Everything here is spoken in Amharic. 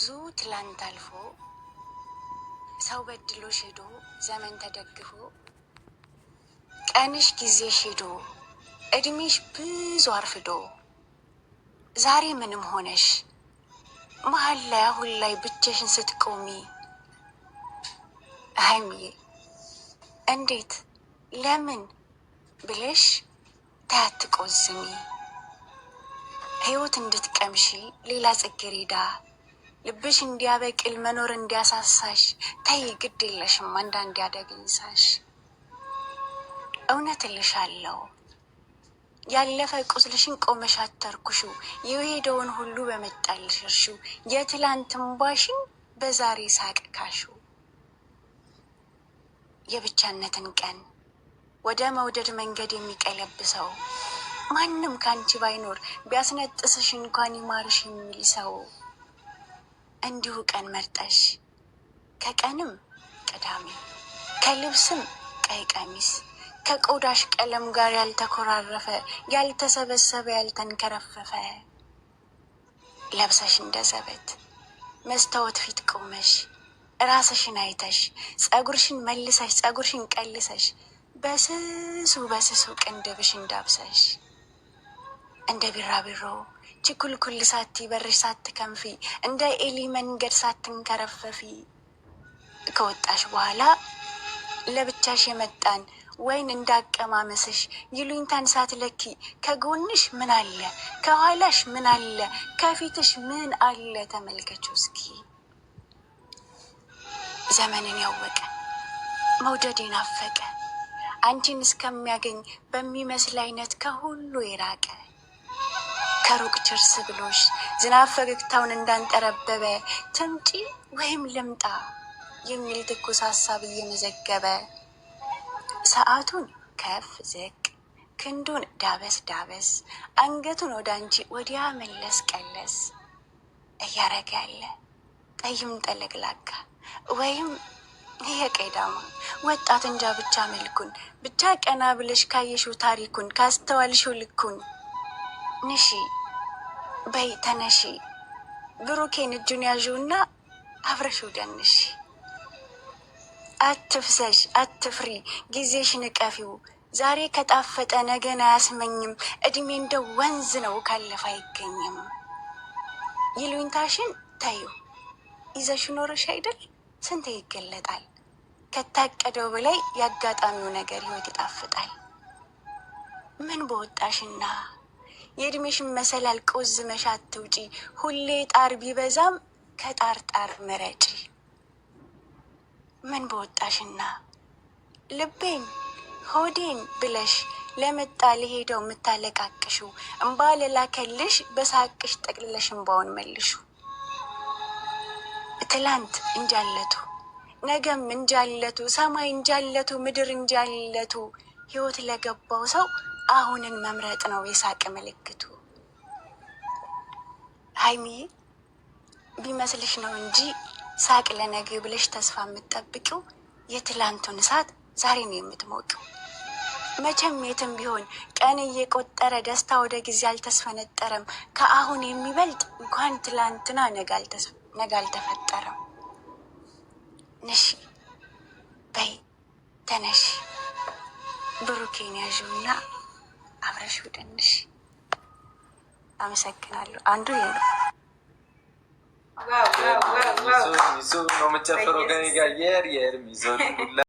ብዙ ትላንት አልፎ፣ ሰው በድሎሽ ሄዶ፣ ዘመን ተደግፎ፣ ቀንሽ ጊዜሽ ሄዶ፣ እድሜሽ ብዙ አርፍዶ፣ ዛሬ ምንም ሆነሽ መሀል ላይ አሁን ላይ ብቻሽን ስትቆሚ፣ ሀይሚዬ እንዴት ለምን ብለሽ ታያትቆዝሚ። ህይወት እንድትቀምሺ ሌላ ጽጌረዳ፣ ልብሽ እንዲያበቅል መኖር እንዲያሳሳሽ፣ ተይ ግድ የለሽም አንዳንድ ያደግንሳሽ። እውነት እልሻለሁ፣ ያለፈ ቁስልሽን ቆመሽ አተርኩሽው፣ የሄደውን ሁሉ በመጣልሽ እርሺው፣ የትላንት እምባሽን በዛሬ ሳቅ ካሽው። የብቻነትን ቀን ወደ መውደድ መንገድ የሚቀለብሰው ማንም ከአንቺ ባይኖር ቢያስነጥስሽ እንኳን ይማርሽ የሚል ሰው፣ እንዲሁ ቀን መርጠሽ፣ ከቀንም ቅዳሜ፣ ከልብስም ቀይ ቀሚስ፣ ከቆዳሽ ቀለም ጋር ያልተኮራረፈ፣ ያልተሰበሰበ፣ ያልተንከረፈፈ ለብሰሽ፣ እንደ ዘበት መስታወት ፊት ቆመሽ ራስሽን አይተሽ፣ ጸጉርሽን መልሰሽ፣ ጸጉርሽን ቀልሰሽ፣ በስሱ በስሱ ቅንድብሽ እንዳብሰሽ፣ እንደ ቢራቢሮ ችኩልኩል ሳቲ በርሽ ሳትከንፊ፣ እንደ ኤሊ መንገድ ሳትንከረፈፊ ከወጣሽ በኋላ፣ ለብቻሽ የመጣን ወይን እንዳቀማመስሽ ይሉኝታን ሳትለኪ፣ ከጎንሽ ምን አለ፣ ከኋላሽ ምን አለ፣ ከፊትሽ ምን አለ ተመልከችው እስኪ። ዘመንን ያወቀ፣ መውደድ የናፈቀ፣ አንቺን እስከሚያገኝ በሚመስል አይነት ከሁሉ የራቀ፣ ከሩቅ ችርስ ብሎሽ ዝናብ ፈገግታውን እንዳንጠረበበ፣ ትምጪ ወይም ልምጣ የሚል ትኩስ ሀሳብ እየመዘገበ፣ ሰዓቱን ከፍ ዝቅ፣ ክንዱን ዳበስ ዳበስ፣ አንገቱን ወደ አንቺ ወዲያ መለስ ቀለስ እያረገ ያለ ጠይም ጠለቅላጋ ወይም የቀዳማ ወጣት፣ እንጃ ብቻ መልኩን፣ ብቻ ቀና ብለሽ ካየሽው ታሪኩን፣ ካስተዋልሽው ልኩን፣ ንሺ በይ ተነሺ፣ ብሩኬን እጁን ያዥውና አብረሽው ደንሺ። አትፍዘሽ፣ አትፍሪ፣ ጊዜሽን እቀፊው። ዛሬ ከጣፈጠ ነገን አያስመኝም። እድሜ እንደ ወንዝ ነው፣ ካለፈ አይገኝም። ይሉኝታሽን ተዩ፣ ይዘሽ ኖረሽ አይደል ስንቴ ይገለጣል። ከታቀደው በላይ የአጋጣሚው ነገር ህይወት ይጣፍጣል። ምን በወጣሽና የእድሜሽን መሰላል ቆዝመሽ አትውጪ። ሁሌ ጣር ቢበዛም ከጣር ጣር ምረጪ። ምን በወጣሽና ልቤን ሆዴን ብለሽ ለመጣ ለሄደው የምታለቃቅሽው፣ እምባ ለላከልሽ በሳቅሽ ጠቅልለሽ እምባውን መልሹ። ትላንት እንጃለቱ፣ ነገም እንጃለቱ፣ ሰማይ እንጃለቱ፣ ምድር እንጃለቱ። ህይወት ለገባው ሰው አሁንን መምረጥ ነው የሳቅ ምልክቱ። ሀይሚዬ፣ ቢመስልሽ ነው እንጂ ሳቅ ለነገ ብለሽ ተስፋ የምትጠብቂው፣ የትላንቱን እሳት ዛሬ ነው የምትሞቂው። መቼም የትም ቢሆን ቀን እየቆጠረ ደስታ ወደ ጊዜ አልተስፈነጠረም። ከአሁን የሚበልጥ እንኳን ትላንትና ነገ አልተፈጠረም። ንሺ በይ ተነሽ፣ ብሩኬን ያዥውና አብረሽው ደንሽ። አመሰግናለሁ። አንዱ ይሄ ነው። ነው የምጨፍረው ከእኔ ጋር የር የር ሚዞ።